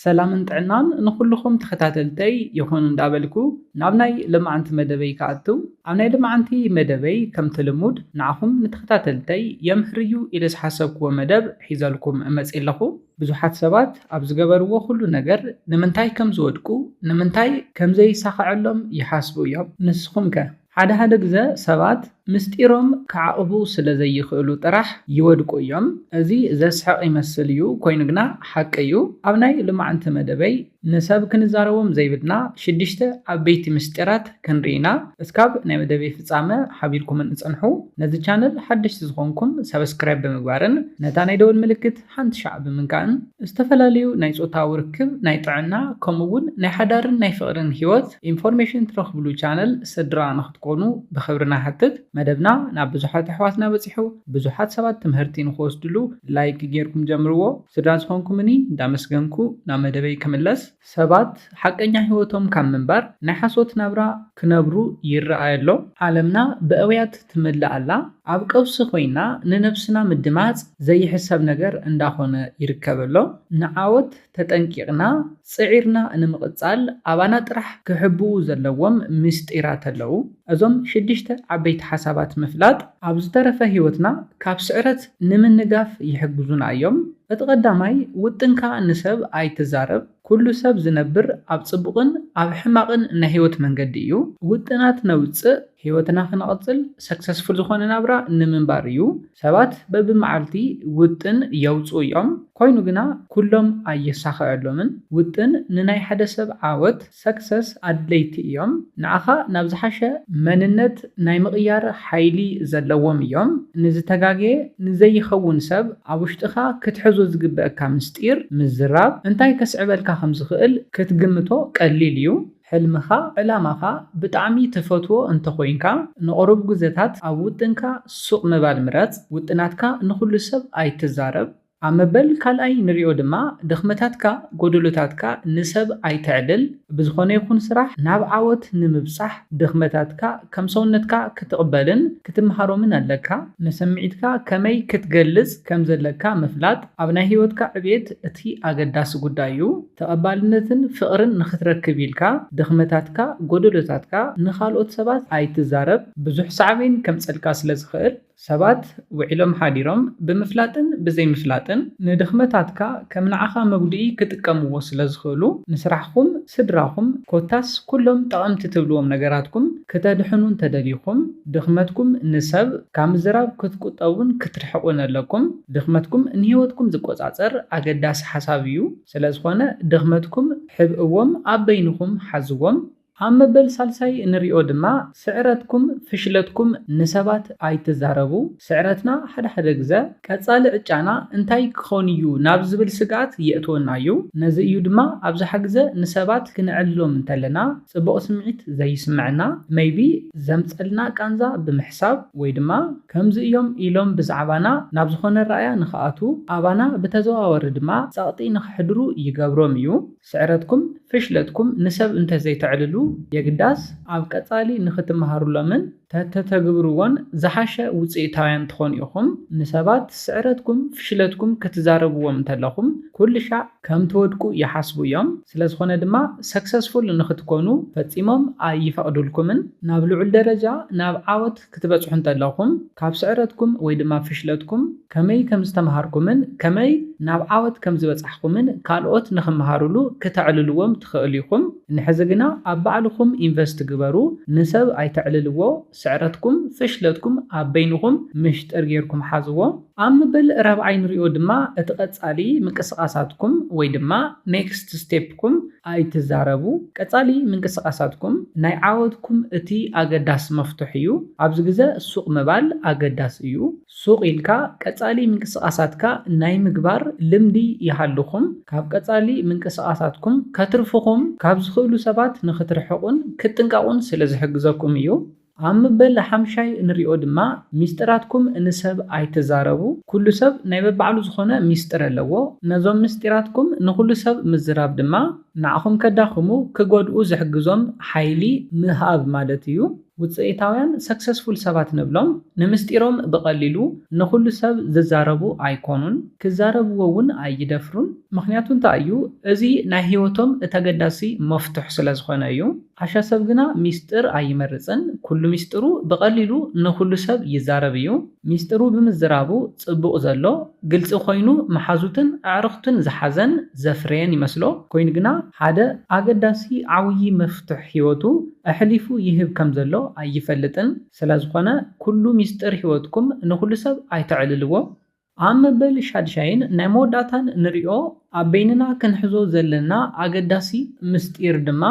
ሰላምን ጥዕናን ንኹልኹም ተኸታተልተይ ይኹን እንዳበልኩ፣ ናብ ናይ ልማዓንቲ መደበይ ክኣቱ። ኣብ ናይ ልማዓንቲ መደበይ ከምቲ ልሙድ ንዓኹም ንተኸታተልተይ የምህርዩ ኢለ ዝሓሰብክዎ መደብ ሒዘልኩም እመጽእ ኣለኹ። ብዙሓት ሰባት ኣብ ዝገበርዎ ኩሉ ነገር ንምንታይ ከም ዝወድቁ፣ ንምንታይ ከም ዘይሳኸዐሎም ይሓስቡ እዮም። ንስኹም ከ? ሓደ ሓደ ግዘ ሰባት ምስጢሮም ክዓቕቡ ስለ ዘይኽእሉ ጥራሕ ይወድቁ እዮም። እዚ ዘስሕቕ ይመስል እዩ፣ ኮይኑ ግና ሓቂ እዩ። ኣብ ናይ ልማዓንቲ መደበይ ንሰብ ክንዛረቦም ዘይብልና ሽዱሽተ ዓበይቲ ምስጢራት ክንርኢ ኢና። እስካብ ናይ መደበይ ፍጻመ ሓቢርኩምን እጸንሑ። ነዚ ቻነል ሓደሽቲ ዝኾንኩም ሰብስክራይብ ብምግባርን ነታ ናይ ደወል ምልክት ሓንቲ ሻዕ ብምንካእን ዝተፈላለዩ ናይ ጾታዊ ርክብ፣ ናይ ጥዕና፣ ከምኡ እውን ናይ ሓዳርን ናይ ፍቕርን ህይወት ኢንፎርሜሽን ትረኽብሉ ቻነል ስድራ ንኽትኮኑ ብኽብሪ ንሓትት። መደብና ናብ ብዙሓት ኣሕዋትና በጺሑ፣ ብዙሓት ሰባት ትምህርቲ ንኽወስድሉ ላይክ ጌርኩም ጀምርዎ። ስድራ ዝኾንኩምኒ እንዳመስገንኩ ናብ መደበይ ክምለስ። ሰባት ሓቀኛ ህይወቶም ካብ ምንባር ናይ ሓሶት ናብራ ክነብሩ ይረኣይ ኣሎ። ዓለምና ብእውያት ትምልእ ኣላ። ኣብ ቀውሲ ኮይና ንነብስና ምድማጽ ዘይሕሰብ ነገር እንዳኾነ ይርከብ ኣሎ። ንዓወት ተጠንቂቕና ጽዒርና ንምቕጻል ኣባና ጥራሕ ክሕብኡ ዘለዎም ምስጢራት ኣለዉ። እዞም ሽዱሽተ ዓበይቲ ሓሳባት ምፍላጥ ኣብ ዝተረፈ ህይወትና ካብ ስዕረት ንምንጋፍ ይሕግዙና እዮም። እቲ ቀዳማይ፣ ውጥንካ ንሰብ ኣይትዛረብ። ኩሉ ሰብ ዝነብር ኣብ ጽቡቕን ኣብ ሕማቕን ናይ ህይወት መንገዲ እዩ። ውጥናት ነውጽእ፣ ህይወትና ክነቕጽል፣ ሰክሰስፉል ዝኾነ ናብራ ንምንባር እዩ። ሰባት በብመዓልቲ ውጥን የውጽኡ እዮም። ኮይኑ ግና ኩሎም ኣየሳኽዐሎምን። ውጥን ንናይ ሓደ ሰብ ዓወት፣ ሰክሰስ፣ ኣድለይቲ እዮም። ንዓኻ ናብ ዝሓሸ መንነት ናይ ምቕያር ሓይሊ ዘለዎም እዮም። ንዝተጋገየ፣ ንዘይኸውን ሰብ ኣብ ውሽጥኻ ክትሕዞ ዝግበአካ ምስጢር ምዝራብ እንታይ ከስዕበልካ ከም ዝኽእል ክትግምቶ ቀሊል እዩ። ሕልምኻ፣ ዕላማኻ ብጣዕሚ ትፈትዎ እንተኾይንካ፣ ንቕሩብ ግዜታት ኣብ ውጥንካ ሱቕ ምባል ምረጽ። ውጥናትካ ንኹሉ ሰብ ኣይትዛረብ። ኣብ መበል ካልኣይ ንሪኦ ድማ፣ ድኽመታትካ፣ ጎደሎታትካ ንሰብ ኣይተዕልል። ብዝኾነ ይኹን ስራሕ ናብ ዓወት ንምብጻሕ ድኽመታትካ ከም ሰውነትካ ክትቕበልን ክትምሃሮምን ኣለካ። ንስምዒትካ ከመይ ክትገልጽ ከም ዘለካ ምፍላጥ ኣብ ናይ ህይወትካ ዕብየት እቲ ኣገዳሲ ጉዳይ እዩ። ተቐባልነትን ፍቕርን ንኽትረክብ ኢልካ ድኽመታትካ፣ ጎደሎታትካ ንኻልኦት ሰባት ኣይትዛረብ። ብዙሕ ሳዕቤን ከምጸልካ ስለ ዝኽእል፣ ሰባት ውዒሎም ሓዲሮም ብምፍላጥን ብዘይምፍላጥን ንድኽመታትካ ከም ንዓኻ መጉድኢ ክጥቀምዎ ስለ ዝኽእሉ፣ ንስራሕኹም፣ ስድራኹም፣ ኮታስ ኩሎም ጠቐምቲ ትብልዎም ነገራትኩም ክተድሕኑ እንተደሊኹም፣ ድኽመትኩም ንሰብ ካብ ምዝራብ ክትቁጠቡን ክትርሕቑን ኣለኩም። ድኽመትኩም ንህይወትኩም ዝቆጻጸር ኣገዳሲ ሓሳብ እዩ። ስለ ዝኾነ፣ ድኽመትኩም ሕብእዎም፣ ኣብ በይንኹም ሓዝዎም። ኣብ መበል ሳልሳይ እንሪኦ ድማ፣ ስዕረትኩም፣ ፍሽለትኩም ንሰባት ኣይትዛረቡ። ስዕረትና ሓደ ሓደ ግዘ ቀጻሊ ዕጫና እንታይ ክኾን እዩ ናብ ዝብል ስግኣት የእትወና እዩ። ነዚ እዩ ድማ ኣብዝሓ ግዘ ንሰባት ክነዕልሎም እንተለና ጽቡቕ ስምዒት ዘይስምዐና። ሜይቢ ዘምጸልና ቃንዛ ብምሕሳብ ወይ ድማ ከምዚ እዮም ኢሎም ብዛዕባና ናብ ዝኾነ ራእያ ንኽኣትዉ፣ ኣባና ብተዘዋወሪ ድማ ጸቕጢ ንኽሕድሩ ይገብሮም እዩ። ስዕረትኩም፣ ፍሽለትኩም ንሰብ እንተዘይተዕልሉ፣ የግዳስ ኣብ ቀጻሊ ንኽትመሃሩሎምን ተተተግብርዎን ዝሓሸ ውጽኢታውያን ትኾኑ ኢኹም። ንሰባት ስዕረትኩም፣ ፍሽለትኩም ክትዛረብዎም እንተለኹም፣ ኩሉ ሻዕ ከም ትወድቁ ይሓስቡ እዮም። ስለ ዝኾነ ድማ፣ ሰክሰስፉል ንኽትኮኑ ፈጺሞም ኣይፈቕዱልኩምን። ናብ ልዑል ደረጃ፣ ናብ ዓወት ክትበጽሑ እንተለኹም፣ ካብ ስዕረትኩም ወይ ድማ ፍሽለትኩም ከመይ ከም ዝተምሃርኩምን ከመይ ናብ ዓወት ከም ዝበጻሕኩምን ካልኦት ንኽመሃሩሉ ክተዕልልዎም ትኽእሉ ኢኹም። ንሕዚ ግና ኣብ ባዕልኹም ኢንቨስት ግበሩ። ንሰብ ኣይተዕልልዎ። ስዕረትኩም፣ ፍሽለትኩም ኣብ በይንኹም ምሽጥር ጌርኩም ሓዝዎ። ኣብ መበል ራብዓይ ንሪኦ ድማ እቲ ቀጻሊ ምንቅስቓሳትኩም ወይ ድማ ኔክስት ስቴፕኩም ኣይትዛረቡ። ቀጻሊ ምንቅስቓሳትኩም ናይ ዓወትኩም እቲ ኣገዳሲ መፍትሕ እዩ። ኣብዚ ግዘ ሱቕ ምባል ኣገዳሲ እዩ። ሱቕ ኢልካ ቀጻሊ ምንቅስቓሳትካ ናይ ምግባር ልምዲ ይሃልኹም። ካብ ቀጻሊ ምንቅስቓሳትኩም ከትርፍኹም ካብ ዝኽእሉ ሰባት ንኽትርሕቑን ክትጥንቀቑን ስለ ዝሕግዘኩም እዩ። ኣብ መበል ሓምሻይ እንሪኦ ድማ፣ ሚስጥራትኩም ንሰብ ኣይትዛረቡ። ኩሉ ሰብ ናይ በባዕሉ ዝኾነ ሚስጥር ኣለዎ። ነዞም ምስጢራትኩም ንኹሉ ሰብ ምዝራብ ድማ ንዓኹም ከዳኽሙ ክጎድኡ ዝሕግዞም ሓይሊ ምሃብ ማለት እዩ። ውፅኢታውያን ሰክሰስፉል ሰባት ንብሎም ንምስጢሮም ብቐሊሉ ንኹሉ ሰብ ዝዛረቡ ኣይኮኑን፣ ክዛረብዎ እውን ኣይደፍሩን። ምክንያቱ እንታይ እዩ? እዚ ናይ ህይወቶም እቲ ኣገዳሲ መፍትሕ ስለ ዝኾነ እዩ። ዓሻ ሰብ ግና ሚስጥር ኣይመርፅን። ኩሉ ሚስጥሩ ብቐሊሉ ንኹሉ ሰብ ይዛረብ እዩ። ሚስጥሩ ብምዝራቡ ፅቡቕ ዘሎ ግልፂ ኮይኑ መሓዙትን ኣዕርኽቱን ዝሓዘን ዘፍረየን ይመስሎ። ኮይኑ ግና ሓደ ኣገዳሲ ዓብዪ መፍትሕ ህይወቱ ኣሕሊፉ ይህብ ከም ዘሎ ኣይፈልጥን። ስለ ዝኾነ ኩሉ ሚስጥር ህይወትኩም ንኹሉ ሰብ ኣይተዕልልዎ። ኣብ መበል ሻድሻይን ናይ መወዳእታን ንሪኦ ኣብ በይንና ክንሕዞ ዘለና ኣገዳሲ ምስጢር ድማ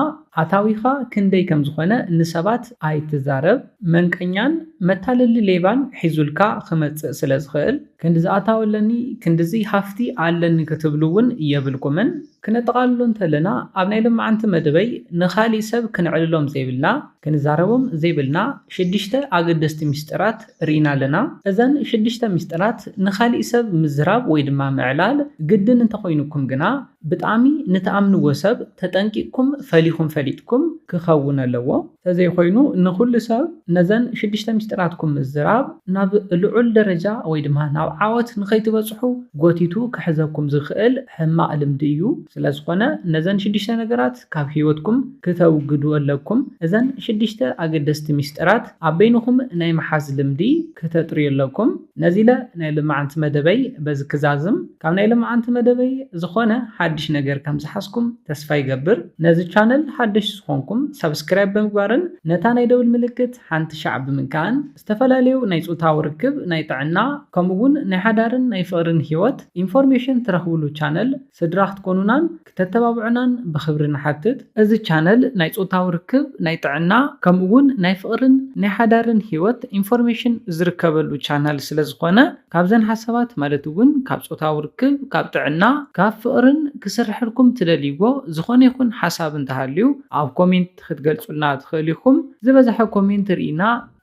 ኣታዊኻ ክንደይ ከም ዝኾነ ንሰባት ኣይትዛረብ። መንቀኛን መታለሊ ሌባን ሒዙልካ ክመጽእ ስለ ዝኽእል ክንድዚ ኣታዊ ኣለኒ ክንድዚ ሃፍቲ ኣለኒ ክትብሉ እውን የብልኩምን። ክነጠቓልሎ እንተለና ኣብ ናይ ሎማዓንቲ መደበይ ንኻሊእ ሰብ ክንዕልሎም ዘይብልና ክንዛረቦም ዘይብልና ሽዱሽተ ኣገደስቲ ሚስጥራት ርኢና ኣለና። እዘን ሽዱሽተ ሚስጥራት ንኻሊእ ሰብ ምዝራብ ወይ ድማ ምዕላል ግድን እንተኾይኑኩም ግና ብጣዕሚ ንትኣምንዎ ሰብ ተጠንቂቕኩም ፈሊኹም ፈሊጥኩም ክኸውን ኣለዎ። ተዘይኮይኑ ንኹሉ ሰብ ነዘን ሽዱሽተ ሚስጥራትኩም ምዝራብ ናብ ልዑል ደረጃ ወይ ድማ ናብ ዓወት ንኸይትበጽሑ ጎቲቱ ክሕዘኩም ዝኽእል ሕማቕ ልምዲ እዩ። ስለ ዝኾነ ነዘን ሽዱሽተ ነገራት ካብ ህይወትኩም ክተውግዱ ኣለኩም። እዘን ሽዱሽተ ኣገደስቲ ሚስጥራት ኣብ በይንኹም ናይ ምሓዝ ልምዲ ክተጥርዩ ኣለኩም። ነዚ ኢለ ናይ ሎማዓንቲ መደበይ በዚ ክዛዝም። ካብ ናይ ሎማዓንቲ መደበይ ዝኾነ ሓድሽ ነገር ከም ዝሓዝኩም ተስፋ ይገብር። ነዚ ቻነል ሓደሽቲ ዝኾንኩም ሳብስክራይብ ብምግባርን ነታ ናይ ደውል ምልክት ሓንቲ ሻዕ ብምንካእን ዝተፈላለዩ ናይ ጾታዊ ርክብ፣ ናይ ጥዕና ከምኡ እውን ናይ ሓዳርን ናይ ፍቕርን ህይወት ኢንፎርሜሽን ትረኽብሉ ቻነል ስድራ ክትኮኑናን ክተተባብዑናን ብኽብሪ ንሓትት። እዚ ቻነል ናይ ጾታዊ ርክብ፣ ናይ ጥዕና ከምኡ እውን ናይ ፍቕርን ናይ ሓዳርን ህይወት ኢንፎርሜሽን ዝርከበሉ ቻነል ስለ ዝኾነ ካብዘን ሓሳባት ማለት እውን ካብ ጾታዊ ርክብ፣ ካብ ጥዕና፣ ካብ ፍቕርን ክስርሐልኩም ትደልይዎ ዝኾነ ይኹን ሓሳብ እንተሃልዩ ኣብ ኮሜንት ክትገልጹልና ትኽእሉ ኢኹም። ዝበዝሐ ኮሜንት ርኢና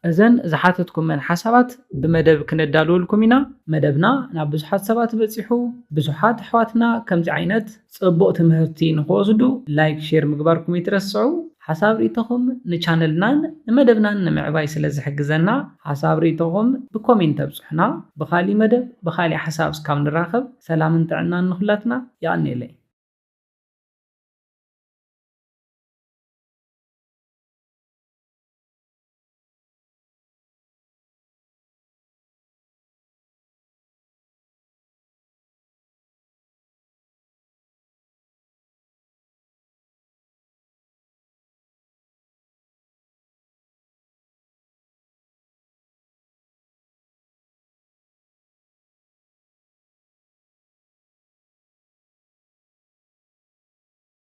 እዘን ዝሓተትኩመን ሓሳባት ብመደብ ክነዳልወልኩም ኢና። መደብና ናብ ብዙሓት ሰባት በጺሑ፣ ብዙሓት ኣሕዋትና ከምዚ ዓይነት ጽቡቕ ትምህርቲ ንኽወስዱ ላይክ፣ ሼር ምግባርኩም ይትረስዑ። ሓሳብ ርእይቶኹም ንቻነልናን ንመደብናን ንምዕባይ ስለ ዝሕግዘና ሓሳብ ርእይቶኹም ብኮሜንት ተብጽሑና። ብኻሊእ መደብ ብኻሊእ ሓሳብ እስካብ ንራኸብ ሰላምን ጥዕናን ንኹላትና። የቐንየለይ።